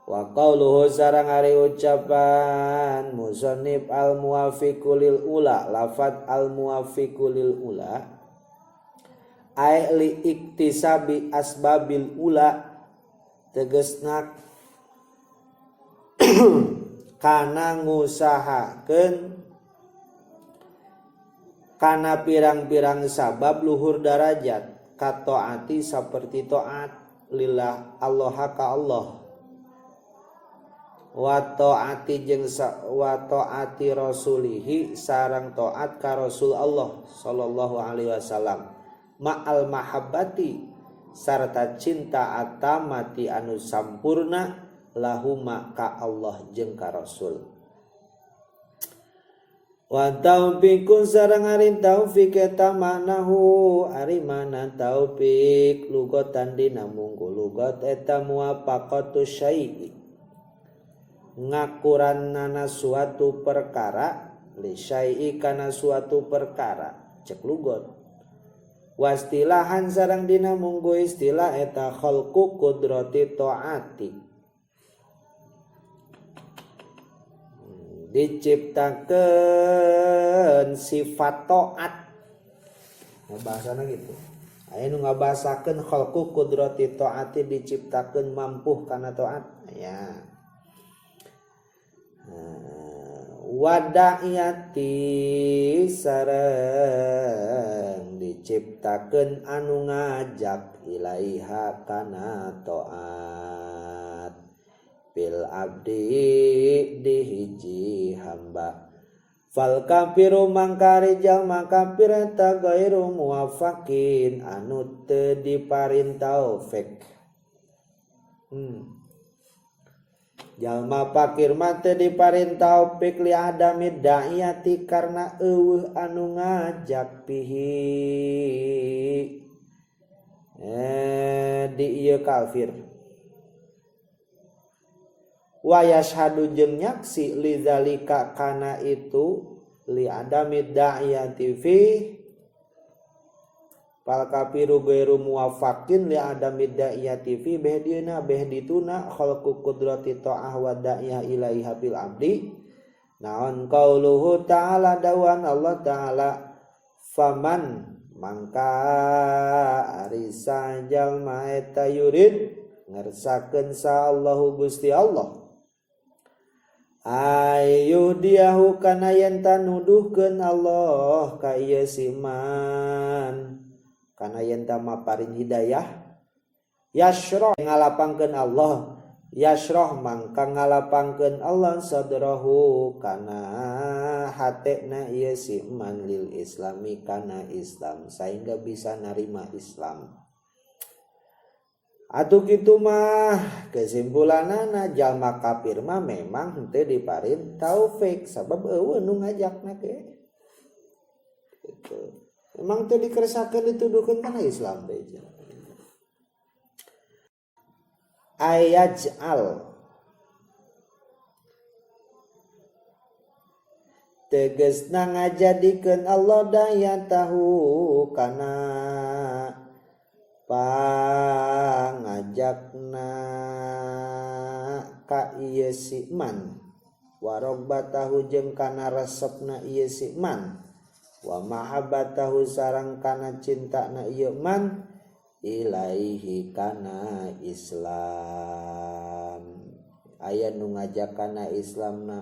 Wa qauluhu sareng ari ucapan musannif al muwafiqu lil ula, lafat al muwafiqu lil ula ai li iktisabi asbabil ula tegesna kana ngusahakeun kana pirang-pirang sabab luhur darajat kataati saperti taat lillah Allah ka Allah wa taati jeung wa taati rasulihi sareng taat ka Rasul Allah sallallahu alaihi wasallam ma'al mahabbati sarta cinta atamati anu sampurna lahuma ka Allah jeung ka Rasul. Wa taufiqun sareng ari taufik eta manahu ari mana taufik lugatan dina munggu lugat eta muwafaqatu syai'i ngakurannana suatu perkara li syai'i kana suatu perkara cek lugot. Wastilahan sareng dina munggu istilah eta khalqu qudrati taati diciptakeun sifat taat. Nah, bahasana gitu. Aya nu ngabahasakeun khalqu qudrati taati diciptakeun mampu kana taat. Ya. Wada'iyati sareng diciptakeun anu ngajak ilaiha kana taat bil abdi di hiji hamba. Fal kafiru mangkari jalma kafir eta gairu muwaffaqin anu teu diparin taufik. Jalma fakir mah teu diparin taufik li adami da'iyati karena eueuh anu ngajak pihi di ieu kafir. Wa yashhadu jeung nyaksi lidzalika kana itu li adami da'iyati fi fal kafiru ghairu muwaffaqin li adami da'iyati fi beh dieuna beh dituna khalqu qudrati ta'ah wa da'iyah ilaiha bil abdi. Naon qauluhu ta'ala dawan Allah ta'ala faman mangka ari jalma eta yurid ngersakeun sa Allahu Gusti Allah ayu diahu kana yen tanuduhkeun Allah ka ieu siman kana yen ta maparin hidayah yashrah ngalapangkeun Allah yashrah mangka ngalapangkeun Allah sadrahu kana hatena ieu siman lil islami kana Islam sehingga bisa narima Islam. Atuh kitu mah kesimpulanana jalma kafir mah memang henteu diparin taufik sabab eueuh nu ngajakna ge. Gitu. Memang teu dikeresakeun dituduhkeun kana Islam teh. Ayaj'al tegasna ngajadikeun Allah daya tahu kana pangajakna ka ieu si man warogbatahu jeung kana resepna ieu si man wa mahabbatahu sareng kana cintana ieu man ilaihi kana Islam. Aya nu ngajak kana Islamna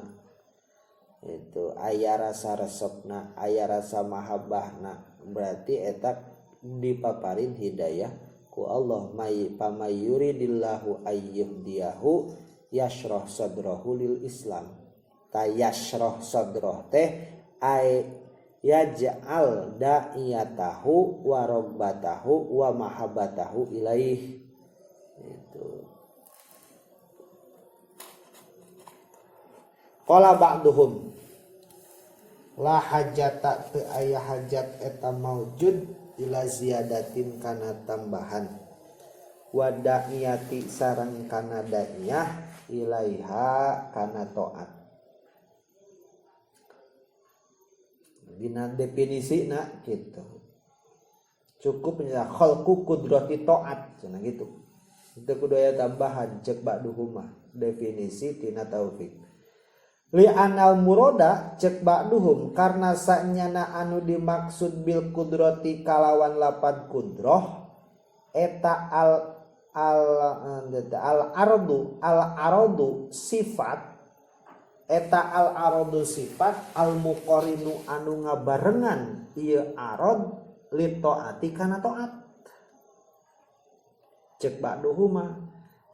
itu aya rasa resepna, aya rasa mahabbahna, berarti eta dipaparin hidayah ku Allah. May pamayuridillahu ayyuhdiyahu yashrah sadrahu lil Islam. Ta yashrah sadrah teh ay yaj'al da'iyatahu wa ragbatahu wa mahabbatahu ilaih. Itu. Qala ba'duhum la hajata teu aya hajat eta maujud ila ziyadatin kana tambahan wa da'iyati sareng kana da'iyah ilaiha kana taat. Dina definisina kitu. Cukup nya khalqu qudrati taat cenah gitu. Teu kudu aya tambahan cek ba'duhuma definisi tina taufik. Li anal muroda cek ba'duhum karena sanyana anu dimaksud bil kudrati kalawan lapad kudroh eta al al al ardu al aradu sifat eta al aradu sifat al muqarinu anu ngabarengan ieu arad li taati kana taat. Cek ba'duhuma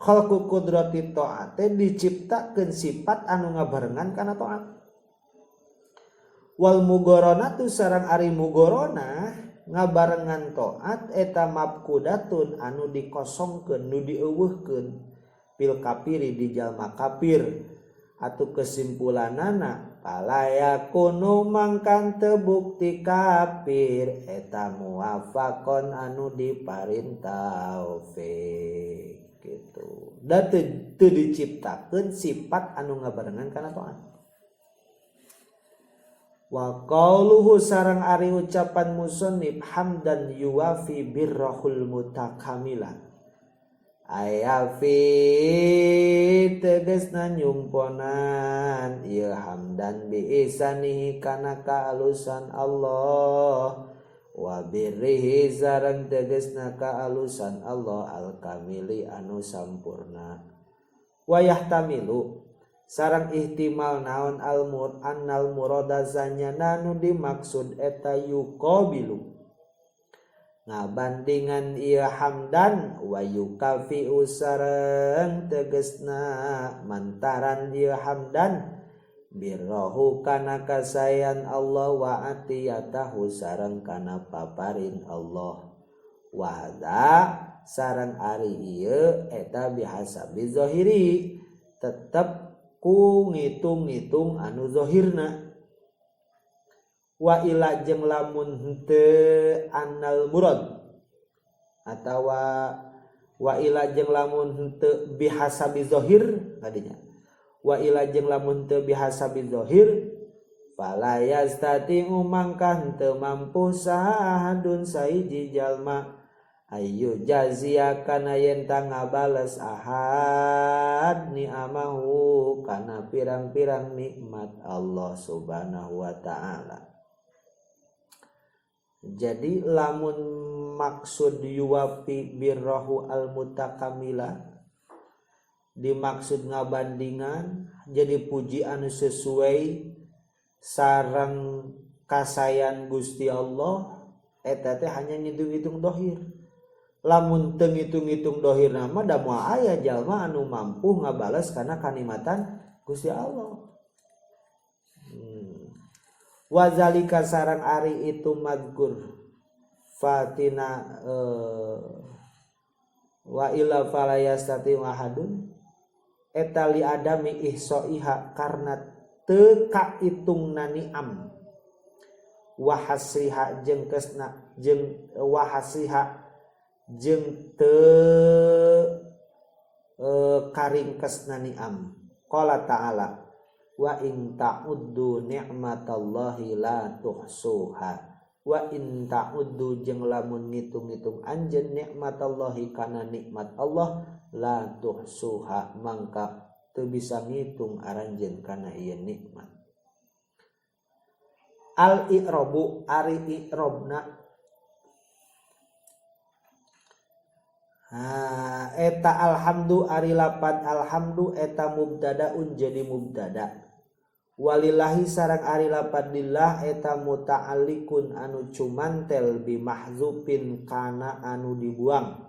khalqu qudrati ta'ate diciptakeun sifat anu ngabarengan kana taat. Wal mugoronatu sareng ari mugorona ngabarengan taat eta mafkudatun anu dikosongkeun nu dieuweuhkeun fil kafiri di jalma kafir. Atuh kesimpulanana palayakunu mangkan teu bukti kafir eta muwafaqon anu diparin taufik gitu. Da teu diciptakeun sifat anu ngabarengan kana taat. Wa qauluhu sareng ari ucapan musannif hamdan yuwafi birrahul mutakamila. Ayafi tegesna nyumponan ieu hamdan bi ihsanihi kana kaalusan Allah wa birrihi sareng tegesna kaalusan Allah al-kamili anu sampurna. Wa yahtamilu sareng ihtimal naon al-mur annal murada zanyana nu dimaksud eta yuqabilu ngabandingan ieu hamdan wa yukafi'u sareng tegesna mantaran ieu hamdan birrahu kana kasayan Allah wa atiyatahu sareng kana paparin Allah wa hadza sareng ari ieu eta bihasabi zahiri tetep ku ngitung-ngitung anu zahirna. Wa ila jeung lamun henteu annal murad atawa wa ila jeung lamun henteu bihasabi zahir tadinya wa ila jeung lamun henteu bihasabi zahir fala yastati'u mangka henteu mampu sahadun saiji jalma ayu jazia kana yen ta ngabales ahad ni'amahu kana pirang-pirang nikmat Allah Subhanahu wa ta'ala. Jadi lamun maksud yuwafi birrahu al mutakamila dimaksud ngabandingan jadi puji anu sesuai sareng kasayan Gusti Allah eta teh hanya ngitung-ngitung dohir. Lamun teu ngitung-ngitung dohir nama da moal aya jalma anu mampu ngabales kana kanikmatan Gusti Allah. Wazalika sarang ari itu madkur fatina wa ila falayastati wahadun eta li adami ihsaiha karena teu kaitungna ni'am wa hasriha jeung kesna jeung wa hasriha jeung teu karingkesna ni'am. Qala ta'ala wa in ta'uddu ni'matallahi la tuhsuha wa in ta'uddu jeung lamun ngitung-ngitung anjeun nikmatallahi kana nikmat Allah la tuhsuha mangka teu bisa ngitung aranjeun kana ieu nikmat. Al i'rabu ari i'rabna eta alhamdu ari lapad alhamdu eta mubtadaun jadi mubtada. Walillahi sareng ari lapad lillah eta muta'alliqun anu cumantel bimahzufin kana anu dibuang.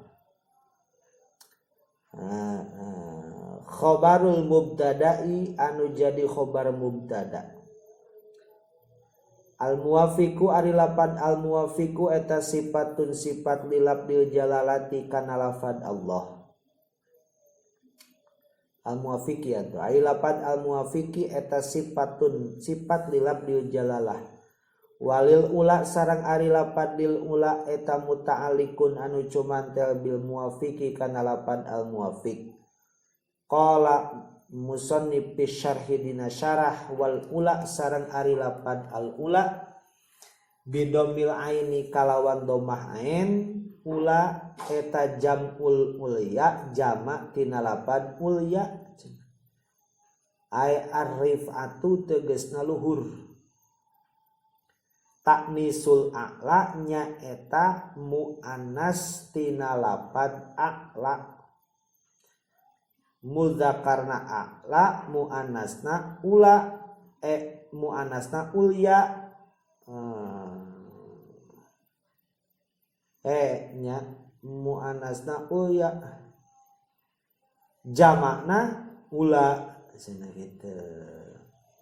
Khobarul mubtada'i anu jadi khobar mubtada. Al muwafiqu ari lapad al muwafiqu eta sifatun sifat lilabdil jalalati kana lafad Allah. Al muwafiqi atuh ari lapad al muwafiqi eta sifatun sifat lilabdil jalalah. Walil ula sareng ari lapad lil ula eta muta'alliqun anu cumantel bil muwafiqi kana lapad al muwafiq. Qala musannif fi syarhi dina syarah wal ula sareng ari lapad al ula bidomil aini kalawan domah ain ula eta jamul ulya jama tina lapad ulya ay arifatu tegasna luhur taknisul a'la nya eta muannas tina lapad a'la mudzakarna a'la muannasna ula muannasna ulya nya muannasna ulya jamakna ula cenah kitu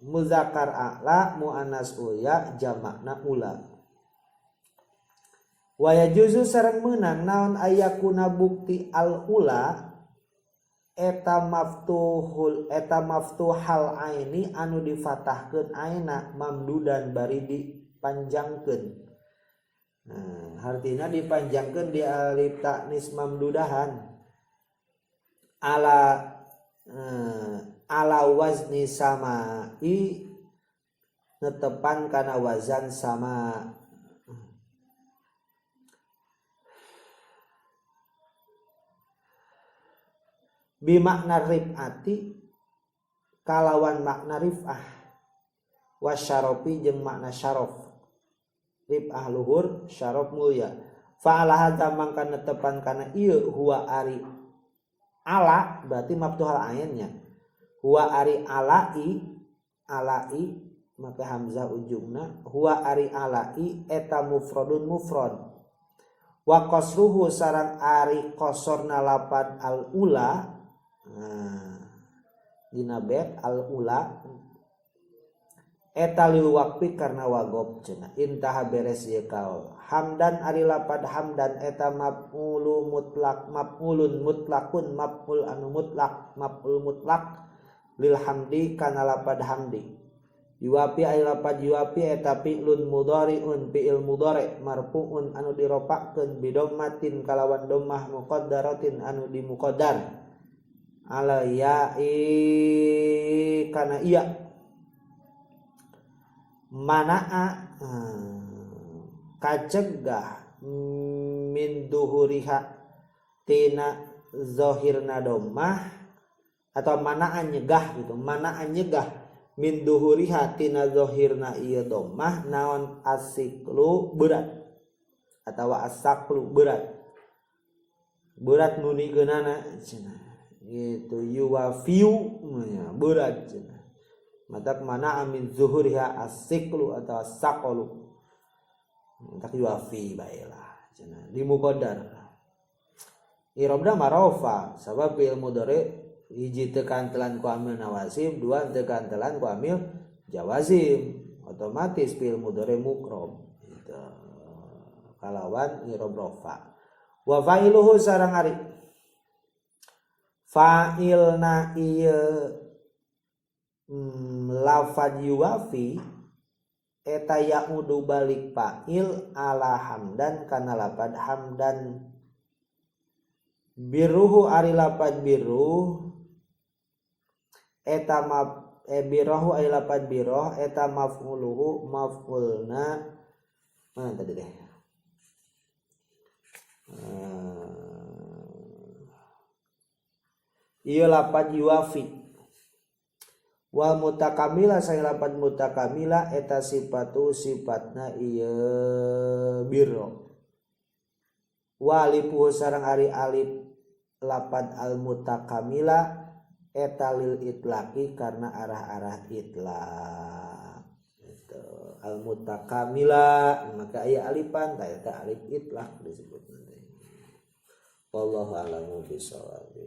muzakkar a'la muannas ulya jamakna ula wa yajuzu sareng meunang naon ayakuna bukti al ula eta maftuhul eta maftuhal aini anu difatahkeun aina mamdudan bari dipanjangkeun. Nah, artinya dipanjangkeun di alif taknis mamdudahan ala ala wazni samai netepan kana wazan sama bimakna rifati kalawan makna rifah wasyarofi jeung makna syarof rifah luhur syarof mulia fa'ala hadza mangka netepan kana ieu huwa ari ala berarti maftuhal ainnya huwa ari alai alai maka hamzah ujungna huwa ari alai eta mufradun mufrad wa qasruhu sareng ari qasorna lapad al ula nah dina bet al ula eta lil waqfi karena wagob cenah intaha beres ieu kaul hamdan ari lapad hamdan eta maf'ulu mutlak maf'ulun mutlakun maf'ul anu mutlak maf'ul mutlak lil hamdi kana lapad hamdi yuwafi ari lapad yuwafi eta fi'lun mudhari'un fi'il mudhari marfu'un anu diropakeun bidommatin kalawan dhammah muqaddaratin anu dimuqaddar ala ya'i kana iya manaa kacegah min duhuriha tina zahirna dhammah atau manaa nyegah gitu manaa nyegah min duhuriha tina zahirna ieu dhammah naon asiklu berat atawa asaklu berat berat nunikeunana cenah gitu yuwafiu berat cenah matak mana amin zuhuriha asiklu atau asaqalu matak yuwafi baelah cenah di muqaddar irobna marofa sabab fi'il mudhari hiji teu kantelan ku amil nawasib dua teu kantelan ku amil jawazim otomatis fi'il mudhari mukrob gitu kalawan irob rofa wa fa'iluhu sareng ari fa'ilna ieu lafad yuwafi eta ya'udu balik fa'il ala hamdan kana lapad hamdan biruhu ari lapad biruh eta birohu ari lapad biroh eta maf'uluhu maf'ulna mana tadi deh ieu lapad yuwafi wal mutakamila sang lapad mutakamila eta sifatu sifatna ieu birro walipuhu sareng ari alif lapad al mutakamila eta lil itlaqi karena arah-arah itlaq gitu. Al mutakamila maka aya alifan ta eta alif itlaq disebut nanti. Wallahu a'lamu bishawab.